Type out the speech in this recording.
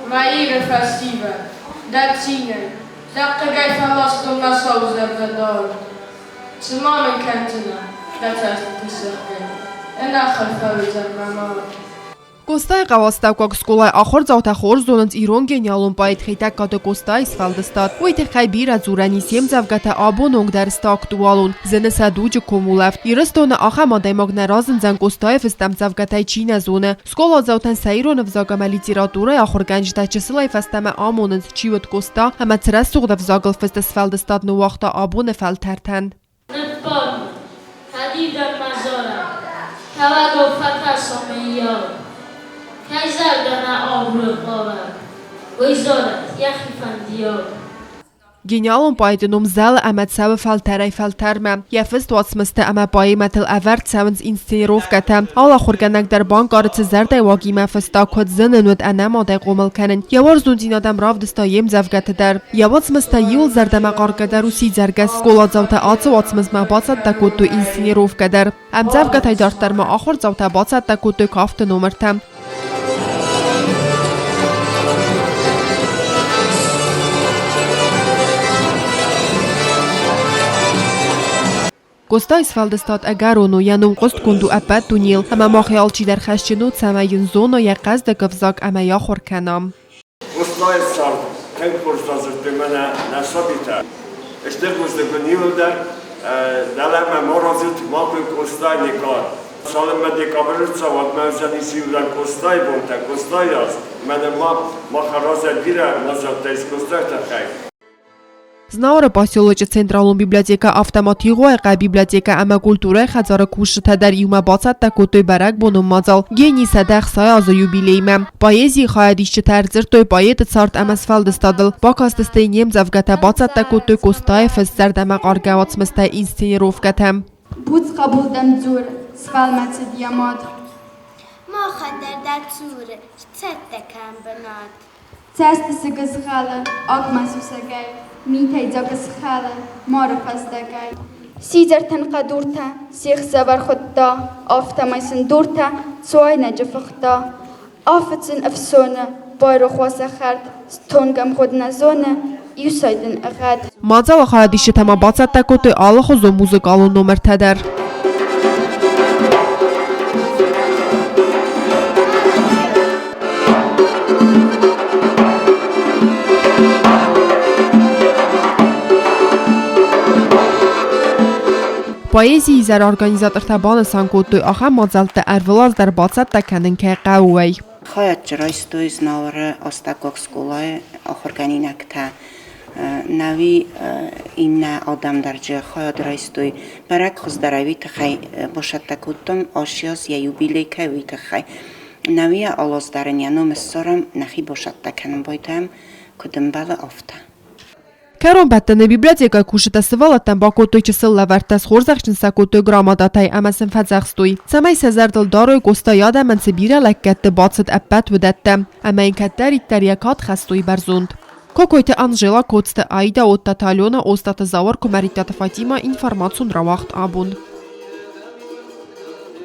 Мӕ Иры фӕсивӕд, дӕ цинӕй, дӕ хъыгӕй фӕластон мӕ сау зӕрдӕ дард. Цы ма мын кӕндзынӕ дӕ цӕстыты сыгъгӕй, ӕнӕхъӕн фӕуыдзӕн мӕ мард. Къостайыхъӕуы астӕуккаг скъолайы ахуырдзаутӕ хорз зонынц ирон гениалон поэт Хетӕгкаты Къостайы сфӕлдыстад. Уый тыххӕй бирӕ дзурӕн ис йе мдзӕвгӕтӕ абоны онг дӕр сты актуалон, зыны сӕ дуджы комулӕфт. Ирыстоны ахӕм адӕймаг нӕ разындзӕн Къостайы фыст ӕмдзӕвгӕтӕй чи нӕ зоны. Скъоладзаутӕн сӕ ирон ӕвзаг ӕмӕ литературӕйы ахуыргӕнджытӕ чысылӕй фӕстӕмӕ амонынц, чи уыд Къоста ӕмӕ цы рӕсугъд ӕвзагыл фыст сфӕлдыстад ныууагъта абоны фӕлтӕртӕн. Ныббар мын, кӕд-иу мӕ зарӕг, Кӕуӕгау фӕкӕсон мыййаг. Кӕй зӕрдӕ нӕ агуры хъарӕг, Уый зарӕд йӕхи фӕндиаг. Гениалон поэты ном зӕлы ӕмӕ цӕуы фӕлтӕрӕй-фӕлтӕрмӕ. Йӕ фыст уацмыстӕ ӕмӕ поэмӕтыл ӕвӕрд цӕуынц инсценировкӕтӕ. Алы ахуыргӕнӕг дӕр банкъары, цы зӕрдӕйы уагимӕ фыста, куыд зын ын уыд ӕнӕмадӕй хъомыл кӕнын. Йӕ уарзондзинад ӕм равдыста йе мдзӕвгӕты дӕр. Йӕ уацмыстӕ иуыл зӕрдӕмӕхъаргӕдӕр у сидзӕргӕс. Скъоладзаутӕ ацы уацмысмӕ бацӕттӕ кодтой инсценировкӕ дӕр. Ӕмдзӕвгӕтӕй дарддӕр ма ахуырдзаутӕ бацӕттӕ кодтой кафты номыртӕ. Къостайы сфӕлдыстад ӕгӕрон у, йӕ ном хъуыстгонд у ӕппӕт дунейыл, ӕмӕ махӕй алчидӕр хӕсджын у, цӕмӕй йын зона йӕ хъӕздыг ӕвзаг ӕмӕ йӕ ахуыр кӕна. Къостайы цард тынг хорз радзырдтой мӕнӕ нӕ сабитӕ. Стыр бузныг уын иуылдӕр. Дӕлӕмӕ ма радзырд макуы Къоста никӕд. Цалынмӕ декабры рцӕуа, уӕдмӕ уыдзӕнис иугӕр Къостайы бонтӕ, Къостайы аз. Мӕнӕ ма мах аразӕм бирӕ мадзӕлттӕ ис Къостайы тыххӕй. Знауыры поселочы централон библиотекӕ автоматигъуайы хъӕ библиотекӕ ӕмӕ культурӕйы хӕдзары кусджытӕ дӕр иумӕ бацӕттӕ кодтой бӕрӕгбонон мадзал Гений 160 азы юбилеймӕ. Поэзийы хайадисджытӕ ӕрдзырдтой поэты цард ӕмӕ сфӕлдыстадыл, бакастысты йын йе мдзӕвгӕтӕ, бацӕттӕ кодтой Къостайы фыст зӕрдӕмӕхъаргӕ уацмыстӕй инсценировкӕтӕ. Буц хъӕбул дӕм дзуры, сфӕлмӕцыд йӕ мад. Махӕн дӕр дӕ цуры сцӕттӕ кӕн бынат. Цӕстысыг ызгъӕлы агмӕ сусӕгӕй, Митӕй дзаг ысхӕлы мӕры фӕздӕгӕй. Сидзӕртӕн хъӕдуртӕ се хсӕвӕр хуыдта, Афтӕмӕй сын дуртӕ цуайнаджы фыхта. Афыцын ӕфсоны, байрох уа сӕ хӕрд, Стонг ӕмгъуыд нӕ зоны, иу сайд ын ӕгад. Мадзалы хайадисджытӕ ма бацӕттӕ кодтой алыхуызон музыкалон номыртӕ дӕр. Поэзийы изӕры организатортӕ банысан кодтой, ахӕм мадзӕлттӕ ӕрвылаз дӕр бацӕттӕ кӕнын кӕй хъӕуы, уый. Хайад райстой Знауыры астӕуккаг скъолайы ахуыргӕнинӕгтӕ. Науи иннӕ адӕм дӕр хайад райстой. Бӕрӕг хуыздӕр ӕй уый тыххӕй бацӕттӕ кодтам, Асиаз йӕ юбилей кӕй уый тыххӕй. Науи алаз дӕр ын йӕ ном ссарӕм, нӕхи бацӕттӕ кӕнын байдайӕм, куыд ӕмбӕлы, афтӕ. Кӕронбӕттӕны библиотекӕйы кусджытӕ сывӕллӕттӕн бакодтой чысыл лӕвӕрттӕ, схорзӕхджын сӕ кодтой грамотатӕй ӕмӕ сын фӕдзӕхстой, цӕмӕй сӕ зӕрдыл дарой Къостайы адӕмӕн цы бирӕ лӕггӕдты бацыд, ӕппӕт уыдӕттӕ, ӕмӕ йын кӕддӕриддӕр йӕ кад хӕстой бӕрзонд. Кокойты Анжела, Коцты Аидӕ, Оттаты Алена, Остъаты Зауыр, Куымӕридтаты Фатимӕ, информацион рауагъд абон.